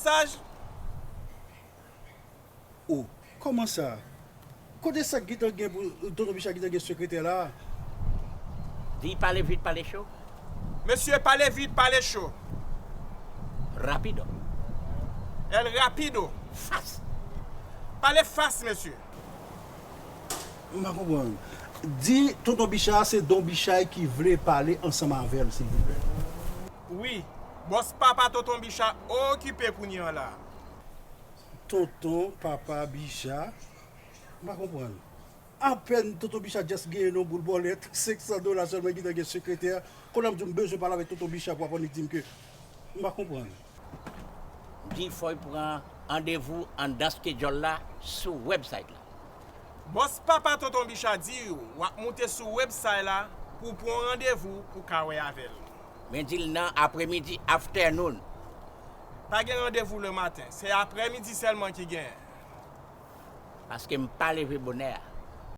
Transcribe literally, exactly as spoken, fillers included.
Mesaj. Oh, kòman sa? Kote sa k gentan gen pou Tonton Bicha gentan gen sekretè la? Di pale vit, pale cho. Mesye, pale vit, pale cho. Rapido. El rapido. Fas. Pale fas, mesye. M pa konprann. Di Tonton Bicha se Don Bichay ki vle pale ansanm avè l, silvouplè. Wi, bòs papa Tonton Bicha okipe kounye an la. Tonton papa Bicha? M pa konprann. Apèn Tonton Bicha just genyen yon boul bòlèt, senk san dola sèlman, gentan gen sekretè. Kounye a m di w m bezwen pale avèk Tonton Bicha pou aprann li di m ke m pa konprann. Di fò l pran randevou anndan skedjòl la sou website la. Bòs papa Tonton Bicha di w ap moute sou website la pou w pran yon randevou pou w ka wè avè l. Men di l nan apremidi, afternoon. Pa gen randevou lematen, se apremidi sèlman ki genyen. Paske m pa leve bonè a.